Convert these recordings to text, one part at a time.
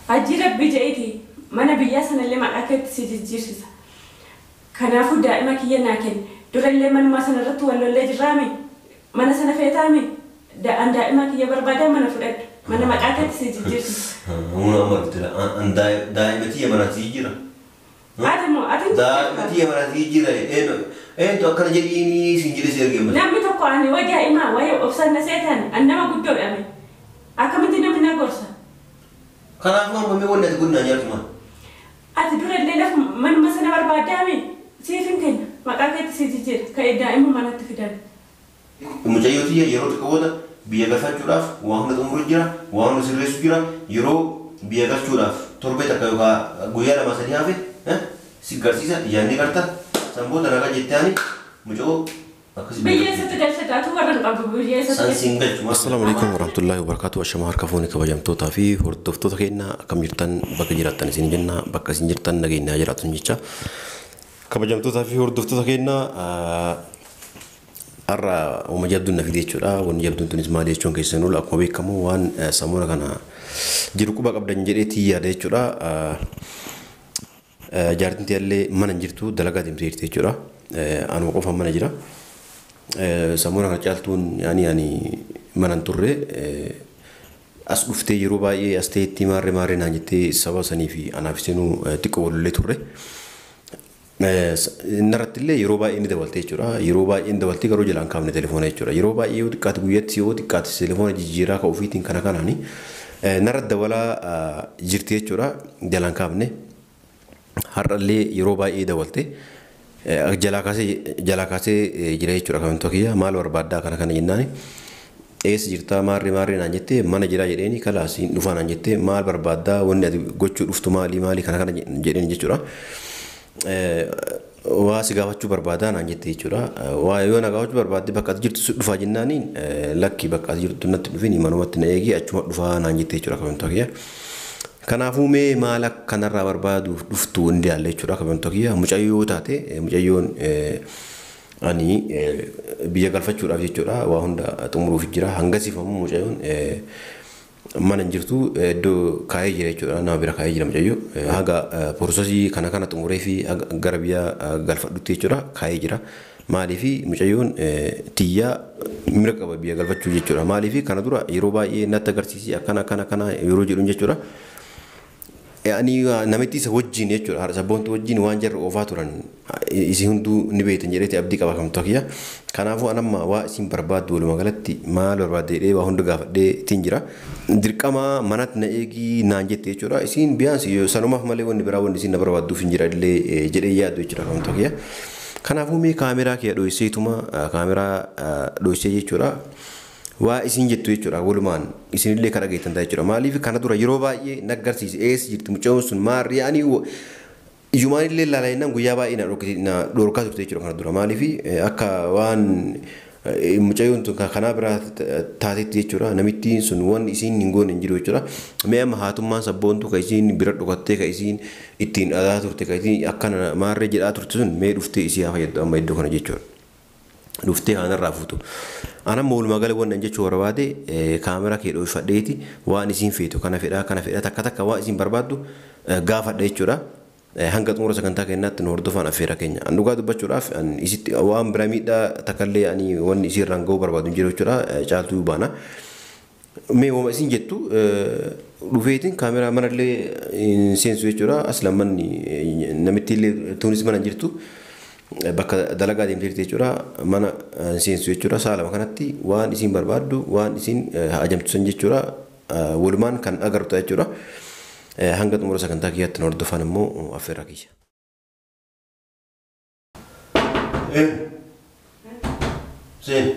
Hajji rabbi jedheeti mana biyyaa sanallee maqaa keetti si jijjiirsisa. Kanaafuu daa'ima kiyya naa kenni. Durallee manuma sanarratti wal lollee jirraami. Mana sana feetaami. An daa'ima kiyya barbaadaa mana fudhadhu. Mana maqaa keetti si jijjiirsisa. Humna amma dhuftedha. An daa'ima tiyya mana si jira. Ati moo ati Daa'ima tiyya mana si jira. Eenyu akkana jedhiini siin jedhee si ergee mata. Namni tokko ani wayi daa'imaa wayi obsaan na seetaan an nama guddoodhame. Akkamitti namni na gorsa? Kanaafuu amma mee wanni ati godhinaa nyaatu maal? Ati durallee lafa manuma sana barbaadaami. Siif hin kenna. Maqaa keetti si jijjiira. Ka'ee daa'ima manatti fidan. Mucayyoo tiyya yeroo xiqqoo booda biyya galfachuudhaaf waan hunda xumuru jira, waan hunda sirreessu jira. Yeroo biyya galchuudhaaf torbee takka yookaan guyyaa 2 3 hafe si garsiisa ijaan ni garta. San booda nagaa jettee ani mucoo akkasii Biyya eessatti galchata? Atu warra hin qabdu biyya eessatti San galchata? siin galchu. Assalaamu alaikum warahmatullahi wabarakatuh. Ashama harka fuuni kabajamtootaa fi hordoftoota keenya akkam jirtan bakka jiraattan isin jenna bakka isin jirtan nageenyaa jiraattan jecha. Kabajamtootaa fi hordoftoota keenya har'a uuma jabduun na fide jechuudha. Wanni jabduun tunis maali jechuun keessan oolu akkuma beekamu waan sammuna kana jiru quba qabdan jedheetii yaada jechuudha. Jaartiin tiyallee mana hin jirtu dalagaa deemtee jirti jechuudha. Anuma qofaan mana jira. Sammuna kana caaltuun ani mana hin turre as dhuftee yeroo baay'ee as ta'etti maarree maarree naan jettee saba sanii fi anaaf isinuu xiqqoo walollee turre. Narratti illee yeroo baay'ee ni dabalte jechuudha. Yeroo baay'ee ni dabalte garuu jalaan kaafne telefoona jechuudha. Yeroo baay'ee yoo xiqqaate guyyaatti yoo xiqqaate telefoona jijjiiraa kan ofiitiin kana kanaani narratti dabalaa jirti jechuudha. Jalaan kaafne. Har'allee yeroo baay'ee dabalte jalaa kaasee jira jechuudha. Kabajamtoota kiyya maal barbaaddaa kana kana jennaani. Eessa jirtaa maarree maarree naan jettee mana jiraa jedheeni kalaas hin dhufaa naan jettee maal barbaaddaa wanni ati gochuu dhuftu maali maali kana kana jedheeni jechuudha. Waa si gaafachuu barbaadaa naan jette jechuudha. Waa yoo na gaafachuu barbaadde bakka ati jirtu si dhufaa jennaani lakki bakka ati jirtu natti dhufin manumatti na eegi achuma dhufaa naan jette jechuudha kabajamtoota kiyya. Kanaafuu mee maal akkanarraa barbaaduuf dhuftu hundi yaalla jechuudha kabajamtoota kiyya. Mucayyoo taate mucayyoon ani biyya galfachuudhaaf jechuudha waa hunda xumuruuf jira. Hangasiif ammoo mucayyoon mana hin jirtu iddoo kaa'ee jira jechuudha. Nama bira kaa'ee jira mucayyoo. Haga porososii kana kana xumuree fi gara biyya galfadhutti jechuudha kaa'ee jira. Maaliif mucayyoon tiyyaa mira qaba biyya galfachuu jechuudha. Maaliif kana dura yeroo baay'ee natti agarsiisi akkana akkana akkana yeroo jedhuun jechuudha. Ani namitti isa wajjin jechuudha. Haadha sabboontu wajjin waan jarri oofaa turan isin hunduu ni beektan jedheeti abdii qaba kamtu kiyya. Kanaafuu an amma waa isin barbaaddu walumaa galatti maal barbaadde jedhee waa hunda gaafadhee ittiin jira. Dirqama manatti na eegii naan jette jechuudha. Isin biyyaansi sanumaaf malee wanni biraa wanni isin na barbaadduuf hin jira illee jedhee yaaddu jechuudha kamtu kiyya. Kanaafuu mee kaameraa kiyya dho'iseetuma kaameraa dho'isee jechuudha. Waa isin jettu jechuudha walumaan isinillee kan dhageettan ta'a jechuudha. Maaliif kana dura yeroo baay'ee na agarsiise eessa jirti mucayyoon sun maarri ani ijumaan illee ilaalaa jennaan guyyaa baay'ee na dhorkaa turte jechuudha kana dura. Maaliif akka waan mucayyoon tun kanaa biraa taatetti jechuudha. Namittiin sun waan isiin hin goone hin jiru jechuudha. Mee amma haatummaan sabboontu kan isiin bira dhokattee kan isiin ittiin dhagaa turte kan isiin akkana maarree jedhaa turte sun mee dhuftee isii haa fayyaddu amma iddoo kana jechuudha. Dhuftee kanarraa fuutu. Ana amma walumaa gala wannan jechuu barbaade kaameraa kee dhoofadheeti waan isiin feetu kana fedhaa kana fedhaa takka takka waan isiin barbaaddu gaafadha jechuudha. Hanga xumura sagantaa keenyaatti nu hordofaan affeera keenya. An dhugaa dubbachuudhaaf an isitti waan bira miidhaa takkallee ani wanni isiirraan ga'uu barbaadu hin jiru jechuudha. Caaltuu baana. Mee wama isiin jettu dhufeetiin kaameraa manallee hin seensu jechuudha. As lammanni namitti illee tuunis mana hin jirtu. Bakka dalagaa deemtee jirti jechuudha. Mana seensu jechuudha. Sa'a lama kanatti waan isiin barbaaddu waan isiin ajamtu san jechuudha. Walumaan kan agartu jechuudha. Hanga xumura sagantaa kiyyaatti nu hordofan immoo affeerraa kiyya. Seen.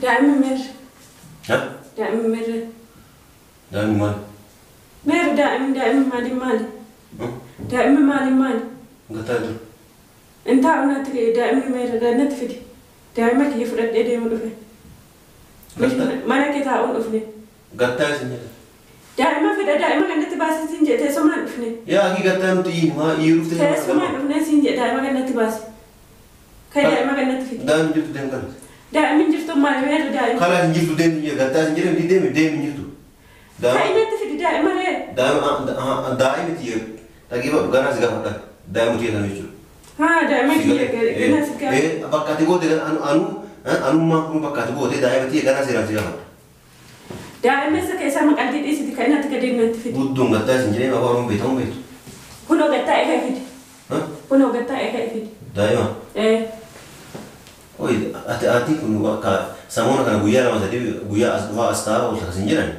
Daa'imni meerre? Ha? Daa'imni meerre? Daa'imni maali? Meerre daa'imni daa'imni maali maali? Daa'imni maali maali? Gataa jiru. Intaa natti ka'e daa'imni meerre natti fide. Daa'ima kiyya fudhadhee deemu dhufe. Mana kee taa'uun dhufne. Gattaa isin jedha. Daa'ima fedha daa'ima kanatti baasee siin jedhe teessumaan dhufne. Yaa akii gattaa nuti maa iyyuu dhufte. Teessumaan dhufne siin jedhe daa'ima kanatti baase. Kai daa'ima kanatti fide. Daa'imni jirtu deemu kana. Daa'imni jirtu maal meerri daa'ima. Karaa hin jirtu deemu hin gattaa hin jedhamu deemu deemu hin jirtu. Kai natti fide daa'ima ree. Daa'ima daa'imti dhageeffadhu ganaa si gaafadha. Daa'ima tiyya sana jechuudha. Haa daa'ima kiyya ganaa si gaafadha. Bakka ati goote anu anummaa kun bakka ati goote daa'ima tiyya ganaa seeraan si gaafadha. Daa'ima isa keessaa maqaan dhiisiti kan natti gadi natti fide. Guddoon gattaa isin jedhee afaan Oromoo beektamu beektu. Kunoo gattaa ekaa fide. Kunoo gattaa ekaa fide. Daa'ima. Oi ati ati kun akka samoona kana guyyaa 2 3 guyyaa as dhufaa as taa'aa oolta kasin jedhan.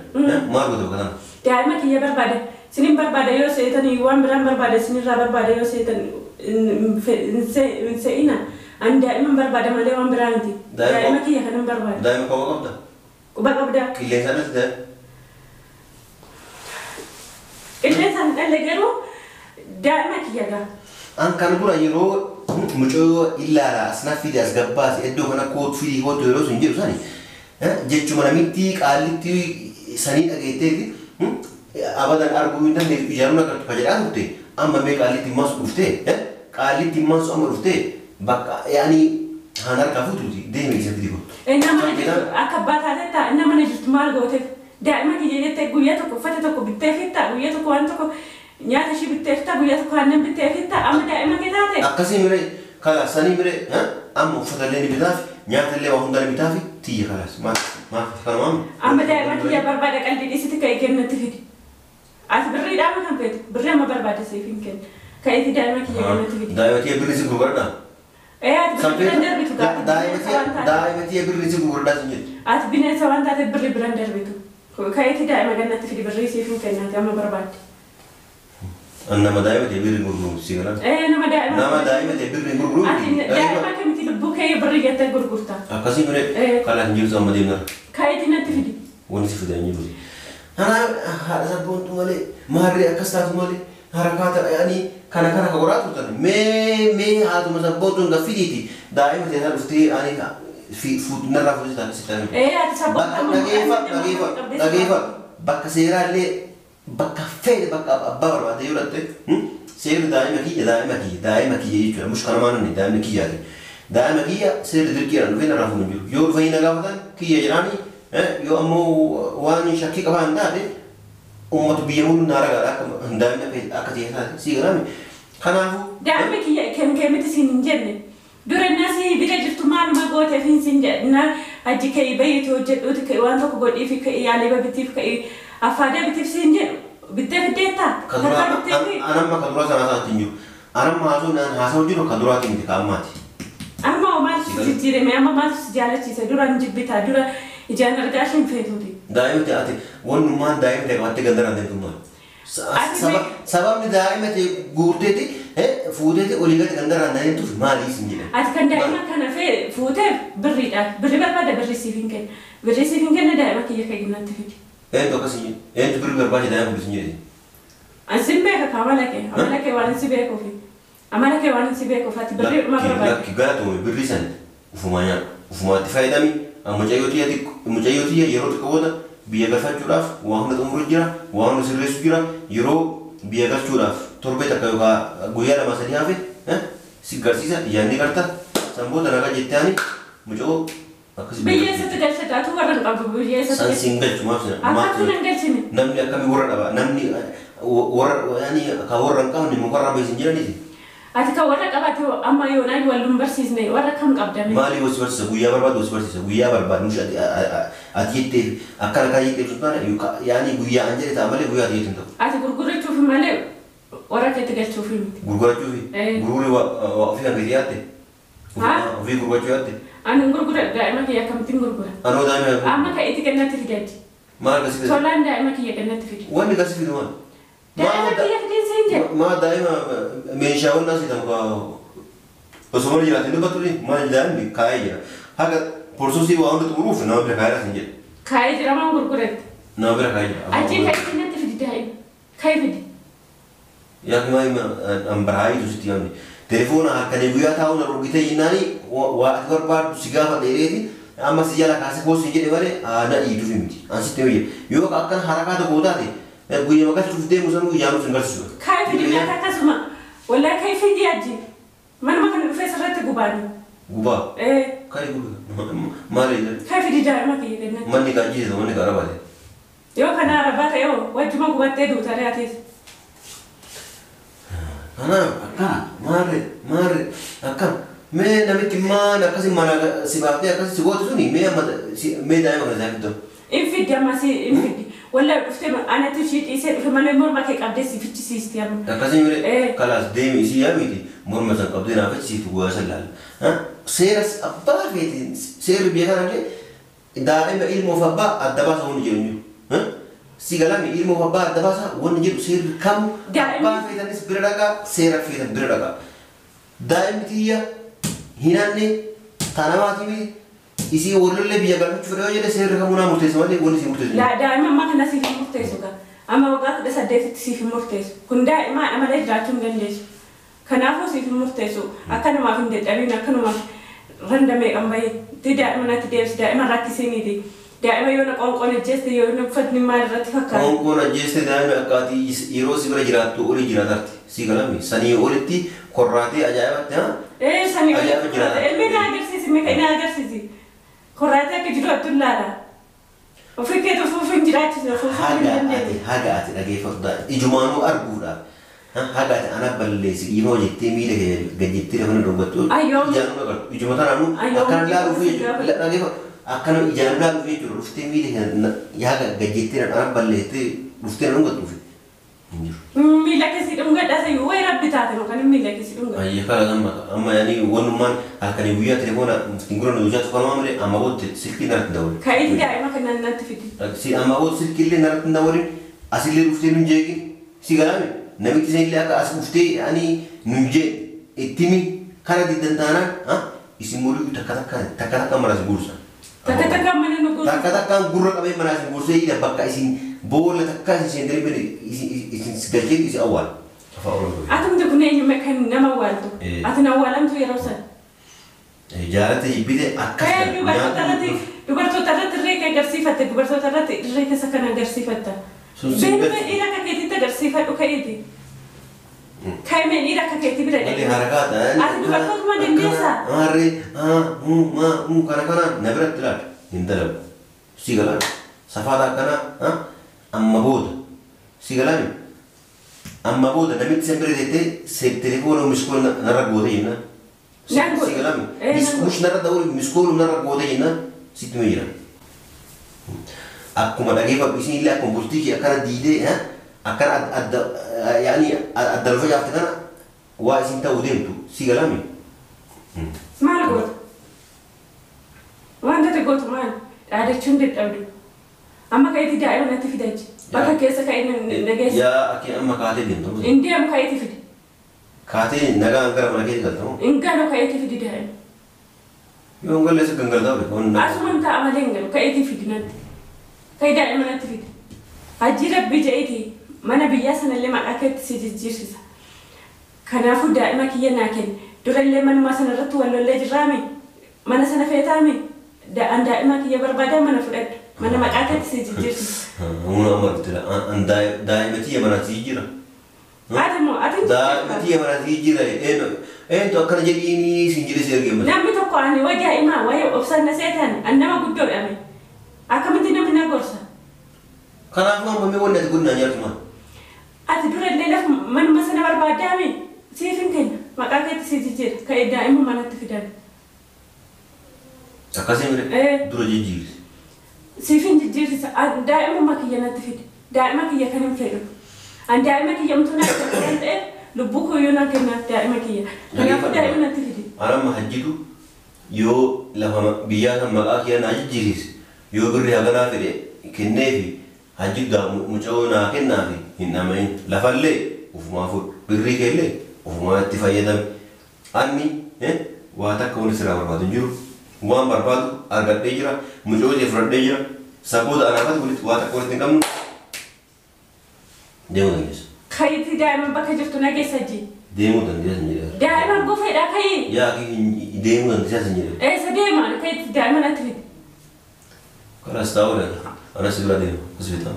Maal goote bakka tana? Daa'ima kiyya barbaade. Sinin barbaade yoo seetanii waan biraan barbaade sinirraa barbaade yoo seetan hin se'ina. Ani daa'ima barbaada malee waan biraa miti. Daa'ima kiyya kanan barbaade. Daa'ima qaba qabda? Quba qabda. Qilleensaan dhalti daa'ima? Qilleensaan dhalle garuu daa'ima kiyya gaa. An kan dura yeroo mucayyoo ilaala asna fide as gabbaase iddoo kana kootu fidii kootu yeroo sun jedhu sani jechuma namitti qaallitti sanii dhageetteeti abadan arguu hin dandeessu ijaaruun agartu ka jedhaa turte amma mee qaallitti masu dhuftee qaallitti masu amma dhuftee bakka yaani haan harkaa fuutuuti deemi isa fidii kootu. Nama jirtu akka abbaa taateetta nama na jirtu maal gooteef daa'ima kiyya jettee guyyaa tokko uffata tokko bittee fittaa guyyaa tokko waan tokko nyaata ishii bittee fittaa guyyaa tokko aannan bittee fittaa amma daa'ima kee taate. Akkasii miree kalaas sanii miree amma uffata illee ni bitaaf nyaata illee waa hunda ni bitaaf tiyya kalaas maal maal kanuma amma. Amma daa'ima kiyya barbaada qalbii dhiisiti ka'ee kennatti fidi. Ati birrii dhaama kan feetu birrii amma barbaade siif hin kennu ka'eeti daa'ima kiyya kennatti fidi. Daa'ima tiyya birrii si gurguradhaa? Ati birrii biraan darbitu gaafa. Daa'ima tiyya birrii si gurguradhaa sin jedhu. Ati bineensa waan taateef birrii biraan darbitu. Ka'eeti daa'ima kennatti fidi birrii siif hin kennaati amma barbaadde. Nama daa'ima ta'e birrii gurguru si galan. Nama daa'ima. Nama daa'ima ta'e birrii gurguru. Ati daa'ima kamitti lubbuu kee birrii jettee gurgurta. Akkasii miree kalaan hin jirtu amma deemnara. Ka'eeti natti fidi. Wanti si fide hin jiru. Ana haadha sabboontu malee maarree akkas taatu malee harakaata yaani kana kana ka godhaa turtan mee mee haatuma sabboontuun gaffidiiti daa'ima ta'e dhuftee ani narraa fuudhee taate si taate. Ati sabboontu. Dhageeffa dhageeffa bakka seeraallee bakka fedhe bakka abbaa barbaade yoo dhatte seerri daa'ima kiyya daa'ima kiyya daa'ima kiyya jechuudha mush kana maanni daa'imni kiyyaati daa'ima kiyya seerri dirqiidhaan dhufee narraa fuudhu hin jiru yoo dhufanii na gaafatan kiyya jedhaanii yoo ammoo waan shakkii qabaan taate uummatu biyya mul'u naa ragaadha akka daa'imni akka ta'e taate sii galaami kanaafuu. Daa'imni kiyya keemkeemiti siin hin jenne dura nasi bira jirtu maaluma gooteef hin siin jedhna hajji ka'ii bayiitu hojjedhuuti ka'ii waan tokko godhiifi ka'ii yaalii babitiif ka'ii affaadee bitiif siin jedhu bittee fiddeettaa. Anamma ka duraa sanaa isaatti hin jiru. Anamma haasoo haasa'u jiru ka duraatii miti ka ammaati. Amma maaltu si jijjiirame amma maaltu si jaalachiise duraan jibbitaa dura ijaan argaa isheen feetuuti. Daa'imti ati wannummaan daa'ima ta'e qabattee gandaraan deemtu maal? Sababni daa'ima ta'e guurteeti fuuteeti olii gadi gandaraan deemtuuf maalii sin jedhan? Ati kan daa'ima kana fuuteef birriidha. Birri barbaada birri siif hin kenna. Birri siif hin kenna daa'ima kiyya kan natti fidi. Eentu akkas hin jedhu? Eentu birri barbaade daa'ima fuudhu sin jedhe? Ani sin beeka ka amala kee. Amala kee waan si beekuufi. Amala kee waan si beekuuf ati birri dhuma barbaade. Lakki galatoome birri san ufumaa nyaadhu. Ufumaatti fayyadami. Mucayyoo tiyya yeroo xiqqoo booda biyya galfachuudhaaf waan hunda xumuru jira, waan hunda sirreessu jira. Yeroo biyya galchuudhaaf torbee takka yookaan guyyaa 2 3 hafe si garsiisa ijaan ni garta. San booda nagaa jettee ani mucayyoo akkasii. Biyya eessatti galchata? Atu warra hin qabdu biyya eessatti? San siin galchu maaf sina? Akkatu nan galchine. Namni akkamii warra dhaba? Namni warra yaani ka warra hin qabne mukarraa bahe hin jiraniiti. Ati kan warra qabaate amma yoonaan wal hin barsiisne warra kam qabdame? Maali wasi barsiisa? Guyyaa barbaadu wasi barsiisa. Guyyaa barbaadu mush ati jettee akkana kana jettee ibsu taane yaani guyyaa an jedhe ta'a malee guyyaa ati jettu hin ta'u. Ati gurgurachuuf malee warra keetti galchuuf miti. Gurgurachuufi? Gurgurri waa ofii kan keetii yaatte? Ofii gurgurachuu yaatte? Ani hin gurgura daa'ima kiyya akkamittiin gurgura? Anoo daa'ima Amma ka'eeti kennatti fidaddi. Maal akkasii fida? Tolaan daa'ima kiyya kennatti fidi. Wanni akkasii fidu maal? Daa'ima kiyya fideen siin jedhe. Maa daa'ima meeshaawwan asii ta'u osoo mana jiraate dubbattu maal daa'imni kaa'ee jira. Haga porsosii waa hunda xumuruuf nama bira kaa'ee siin jedhe. Kaa'ee jira maan gurguratti? Nama bira kaa'ee jira. Achii ka'ee kennatti fidi daa'ima. Ka'ee fidi. Yaa himaa an baraayitu sitti yaamne. Telefoona harkanii guyyaa taa'uun argitee jennaani waa ati barbaaddu si gaafa dheereeti amma si jala kaasee koos hin jedhe malee na dhiituuf miti. An sitti hojii yoo akkan harakaa tokko taate Guyyaa galchuuf deemu sanuu ijaanuu sin galchisu. Kaayii fidi nyaata akkasuma. Wallaahi kaayii fidi hajji. Manuma kana dhufee sirratti gubaani. Gubaa. Kaayii gubaa. Maali? Kaayii fidi daa'ima kiyya kennatti. Manni kaa jiise manni kaa arabaate. Yoo kana arabaa ta'e hoo wajjuma gubattee duuta re'atees. Kanaaf akkana maarree maarree akkana mee namitti maan akkasi mana si baaftee akkasi si gootu suni mee amma mee daa'ima kana isaa fiddu. In fiddi amma si in fiddi. Wallaahi dhuftee anatti ishii dhiisee dhufe malee morma kee qabdee si fichisiisti amma. Akkasii malee kalaas deemi isii yaamiti morma san qabdee naaf fichisiistu guyyaa san laalla. Seeras abbaa feetiin seerri biyya kanallee daa'ima ilmoof abbaa adda baasa wanni jedhu hin jiru. Si galami ilmoof abbaa adda baasa wanni jedhu seerri kamu abbaa feetanis bira dhaqaa seera feetan bira dhaqaa. Daa'imni tiyya hinanne tanamaatii miti isii warrallee biyya galfachuu fedha yoo jedhe seerri kamuu naa murteessa malee wanni isii murteessu. Laa daa'ima ammaa kana siif hin murteessu gaa. Amma waggaa 18tti siif hin murteessu. Kun daa'imaadha malee jiraachuu hin dandeessu. Kanaafuu siif hin murteessu. Akkanumaaf hin dadhabiin akkanumaaf randa meeqan bahee daa'ima natti deebisi daa'ima rakkisiiniiti. Daa'ima yoo na qoonqoon ajjeeste yoo na uffatni maal irratti fakkaata. Qoonqoon ajjeeste daa'ima akka ati yeroo si bira jiraattu olii jiraatarti. Si galami sanii olitti korraatee ajaa'ibatti haa? Sanii olitti korraatee. Ilmi na agarsiisi meeqa na agarsiisi. Korraatee akka jiru attu ilaala. Ofii keetu ofuuf hin jiraachisne ofuuf hin dandeenye. Haga ati dhageeffatu ijumaanuu arguudhaaf. Haga ati ana balleessi dhiifama jettee miila gad jettee lafa dhungattu. Ijaanuu agartu. Ijuma tanaanuu akkana laaluuf jechuudha. Dhageeffatu. Akkana ijaan laaluuf jechuudha. Dhuftee miila haga gad jettee ana balleessitee dhuftee na dhungattuuf. Hin jiru. Miila keessi dhungadhaa sayyuu wayi rabbi taate kan miila keessi dhungadha. Ayyee kala amma amma yaani wanummaan halkanii guyyaa telefoona ittiin gurra nu jaatu kanuma malee amma booda silkii narratti hin dawwalin. Ka'ii daa'ima kana natti fidi. Si amma booda silkii illee narratti hin dawwalin asillee dhuftee nun jeeqin si galaame namichi isin illee akka as dhuftee ani nun jee ittimi kana diddan taanaan isin muluu takka takka takka takka mana isin guursa. Takka takka mana nu guursa. Takka takkaan gurra qabee mana isin guursee hidha bakka isin boolla takka isin seentanii bini isin galchee isin awwaala. Afaan Oromoo. Atumti kun eenyuma kan nama awwaaltu. Ati na awwaalamtu yeroo sana. Jaalate jibbite akkas. Dubartoota irratti irree kee agarsiifatte dubartoota irratti irree keessa kan agarsiifatta. Beelma dhiira akka keetitti agarsiifadhu ka'iiti. Kaa'imee dhiira akka keetti bira dhaqe. Harakaata. Ati dubartootuma dandeessaa? Maarree maa kana kana na biratti ilaali. Hin dalagu. Si galaan safaata akkanaa amma booda si galaami amma booda namitti san bira teettee telefoona miskool narra goote jennaan. Si galaami miskoosh narra da'uu miskoolu narra goote jennaan sitti mee jira. Akkuma dhageeffadhu isin illee akkuma bultii kee akkana diidee akkana adda yaani adda lafa jaafte kana waa isin ta'uu deemtu si galaami. Maal goota? Wanta ati gootu maal? Dhaadachuun dadhabdu. Amma ka'iitii daa'ima natti fidachi. Bakka keessa ka'ii nageessa. Yaa akki amma kaatee deemtu. Hin deemu ka'iitii fidi. Kaatee nagaan gara mana keessa galtamu. Hin galu ka'iitii fidi daa'ima. Yoo hin galle isa gangaltaa ture. Asumaan taa'a malee hin galu ka'iitii fidi natti. Ka'i daa'ima natti fidi. Hajji rabbi jedheeti mana biyyaa sanallee maqaa keetti si jijjiirsisa. Kanaafuu daa'ima kiyya naa kenni. Durallee manuma sanarratti wal lollee jirraame. Mana sana feetaame. An daa'ima kiyya barbaadaa mana fudhadhu. Mana maqaa keetti si jijjiirsisa. Humna amma dhuftedha. An daa'ima tiyya mana si jijjiira. Ati moo ati Daa'ima tiyya mana si jijjiira. Eentu akkana jedhiini siin jedhee si ergee mata. Namni tokko ani wayi daa'imaa wayi obsaan na seetaan an nama guddoodhame. Akkamitti namni na gorsa? Kanaafuu amma mee wanni ati godhinaan nyaatu maal? Ati durallee lafa manuma sana barbaadaame siif hin kenna. Maqaa keetti si jijjiira. Ka'ee daa'ima manatti fidan. Akkasii mire dura jijjiirsi. Siif hin jijjiirsisa. Daa'imuma kiyya natti fide. Daa'ima kiyya kan hin fedhu. An daa'ima kiyya umtuu natti kan ta'eef lubbuu kooyyuu naan kennaaf daa'ima kiyya. Kanaafuu daa'ima natti fide. Anamma hajjitu yoo lafa biyyaa kan maqaa kiyya naa jijjiirsise yoo birri haganaa fedhe kenneefi hajjitu mucayoo naa kennaafi hin dhamahin lafallee ofumaa fudhu birrii keellee ofumaa itti fayyadame. Anni waa takka wanni sirraa barbaadu hin jiru. Waan barbaadu argadhee jira mucayoo ishee fudhadhee jira saboota anaafati walitti waa takka walitti hin qabnu deemuu dandeessa. Ka'iitii daa'ima bakka jirtu nageessa ji. Deemuu dandeessa hin jedhe. Daa'ima gofeedha ka'ii. Yaa deemuu dandeessa hin jedhe. Eessa deema ka'iitii daa'ima natti fidi. Kanas taa'uu danda'a. Anas bira deema. As bitaa.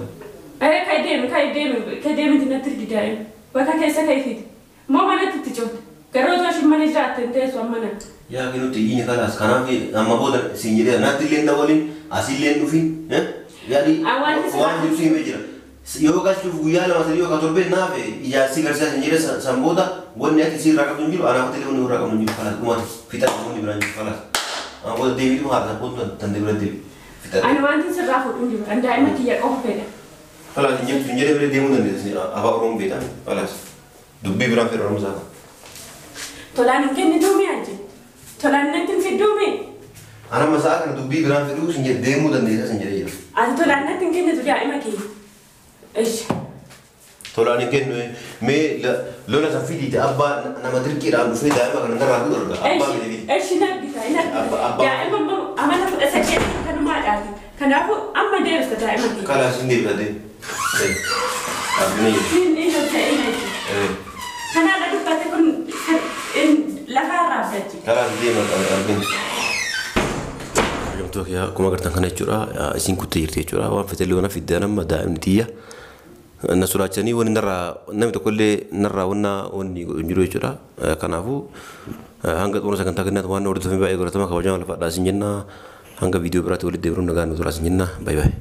Ee kai deemi kai deemi kai deemiti natti ergi daa'ima. Bakka keessa kai fidi. Moo manatti itti cufte. Garuu otoo ishiin mana jiraatte hin teessu amma natti. Yaa nuti iyyini kalaas kanaaf amma booda siin jedhee natti illee dawalin asillee dhufin yaadi waan jiru siin jira. Yoo galchuuf guyyaa 2 3 yookaan torbee naaf ijaarsi garsiisaa siin jedhee san booda wanni ati isiin irraa qabdu hin jiru anaaf illee wanni irraa qabdu hin jiru kalaas dhumate fixaa wanni biraan jiru kalaas. Amma booda deebiitu haadha sabboon tan bira deebi. Ani wanti sirraa fuudhu hin jiru. Ani daa'ima kiyya qofa fedha. Kalaas hin jirtu hin jedhee bira deemuu dandeessi afaan Oromoo beektan kalaas dubbii biraan fedha Oromoo isaa. Tolaan hin kennituu mi'a jee. Tolaan natti hin fidduu mi'a. Ana masaa kana dubbii biraan fedhuu sin jedhe deemuu dandeessa sin jedhee jira. Ati tolaan natti hin kennitu daa'ima kiyya. Ishi. Tolaan hin kennu mee lola san fidiite abbaa nama dirqiidhaan dhufee daa'ima kana narraa fuudhu arga. Abbaa fide fidi. Ishi nargita nargita. Daa'ima amala 18 kanumaadhaati. Kanaafuu amma deebista daa'ima kiyya. Kalaas hin deebifate. Argina jedhe. Inni hin ta'in. Kanaadha dubbate kun lafarraa abdachi. Kalaas deema argina. Hojjamtoota akkuma agartan kana jechuudha isiin kuttee jirti jechuudha waan fete loona fiddee nama daa'imni tiyya na sodaachisanii wanni narraa namni tokkollee narraa wanna wanni hin jiru jechuudha kanaafuu hanga xumura sagantaa kennaatti waan hordofame baay'ee godhatama kabajamaa lafaadhaa isin jenna hanga viidiyoo biraatti walitti deebiruun nagaan nu turaa isin jenna baay'ee baay'ee.